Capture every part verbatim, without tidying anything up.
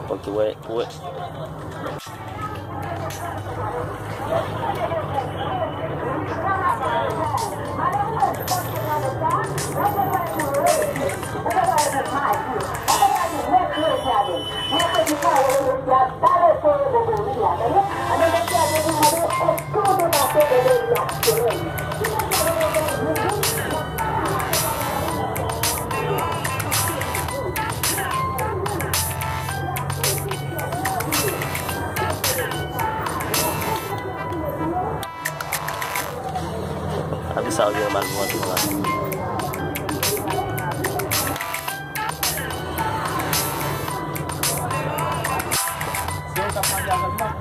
Ok, wè, wè. Apre sa, yo gen yon mal pou antre la. Se yon k ap marye avè m nan.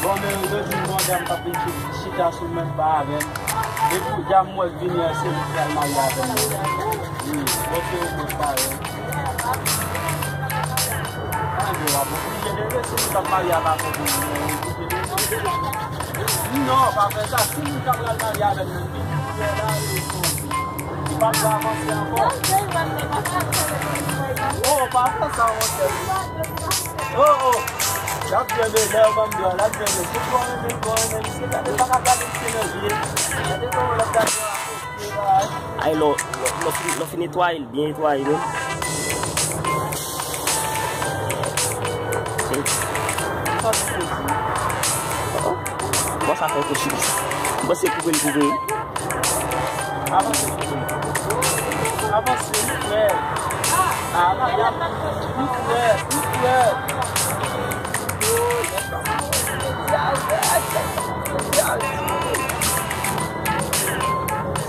Bon, men yo di m, bon, dam p ap vin chi-, chita sou menm pa avè m. Epi, dam mwen k vini an, se li k pral marye avè m. Wi, bon, se yon bon parèy. Ann, yo ap oblije leve, si nou t ap marye avè m, oblije leve. Non, pa fè sa, si moun k ap pral marye avè m nan, li pa pral avanse ankò. Oh, pa fè sa, monchè. Oh, oh. L ap jwe de lè yo banm dwa, l ap jwe de. Se twò renmen, twò renmen, misye gade, pa ka gade misye nan je. Gade kòman l ap gade. Ay, lò, lò, lò fin, lò fin netwaye l, byen netwaye menm. Bon, sa fè kochi. Bon, se koupe l koupe. Avanse, avanse, nou prè. Ah, nou prè, nou prè.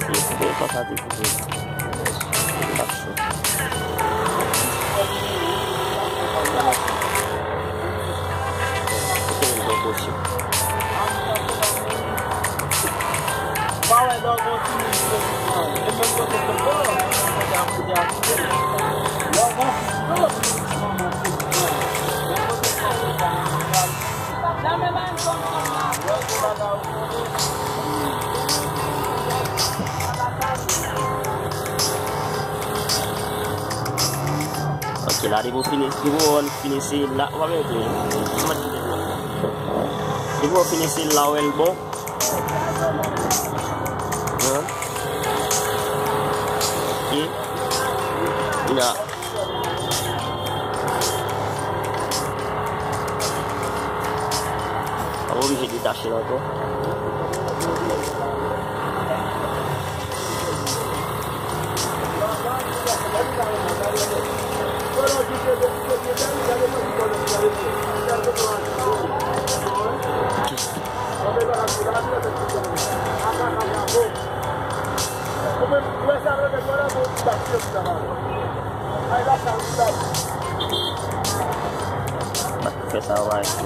Se koupe, konsa te koupe. Ok, la, depi w fini, depi w fini se la, w pa bezwen. Depi w fini se la, w wè l bon. Hein? Ok. La. Pa oblije detache l ankò. Fè sa, w a esi.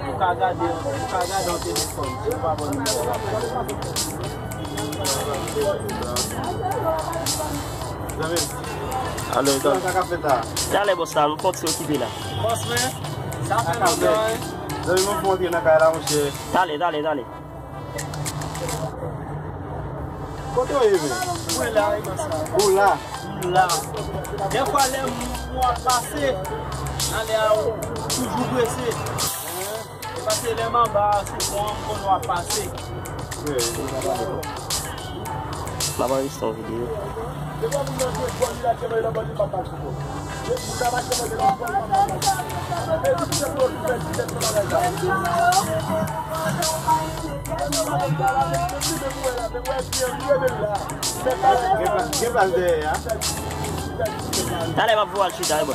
Ou ka gade, ou ka gade yon telefòn, si ou pa bon nimewo a. Zanmi m. Alo, sa k ap fèt la? Talè, bòs la, m fon ti okipe la. Bòs mwen, sa fè lontan, wi. Zanmi m, fon antre nan kay la, monchè. Talè, talè, talè. Kote w ye, men? Mwen la, wi, bòs la. Ou la? M la. Dèfwa, lè m ap pase, nan lè a, ou toujou prese. E paske lè m anba a, se pon an m konnen w ap pase. M ap anrejistre yon videyo. Gen plas, gen plas dèyè a. Talè m ap voye al chita, e bò.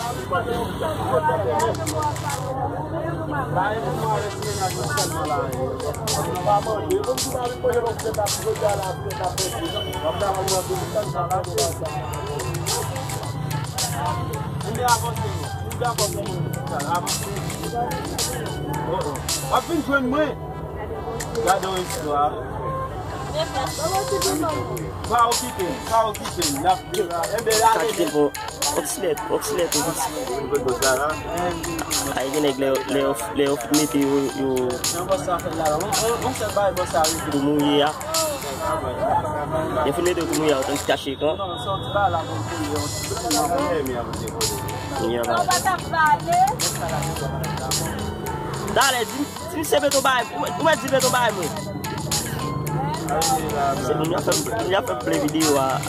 W ap vin jwenn mwen. Gade yon istwa. Pa okipe m, pa okipe m, n ap viv la. Enben, pa kite l pou yon ti lèt, yon ti lèt, yon ti. Ay, gen nèg lè, lè yo, lè yo mete yo, yo. Pou mouye a. Yo fin mete yo pou mouye a, yo tann ti kache kan. Mouye a pa. Talè, di m. Si se Beto bay, ou mèt, ou mèt di Beto bay mwen. Se moun y ap fè, moun y ap fè play videyo a.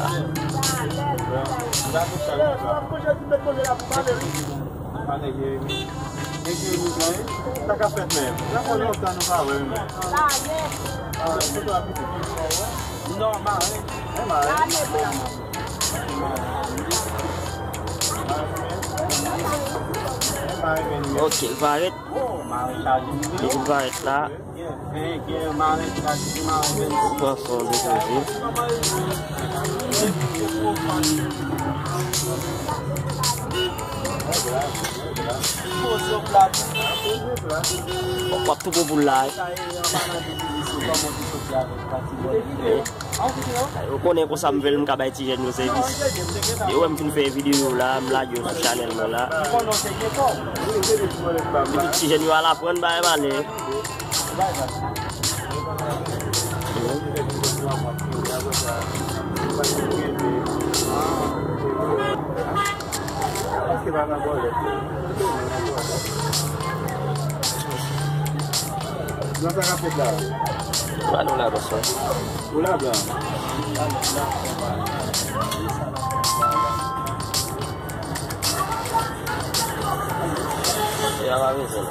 Sa ka fèt menm. Sa fè lontan nou pa wè menm. Non, mare. Ok, l parèt. Li vin parèt la. Pran son de koze. W ap tou bon pou l la. Ou konnen konsa m fè l, m ka bay ti jèn yo sèvis. Yo wè m fin fè videyo la, m lage yo sou chanèl mwen la. Epi ti jèn yo al aprann bagay malè. Èske pa nan bòlèt? Nan sa k ap fèt la? Pa nou la, bonswa. Ou la, blan? Ya, pa bezwen.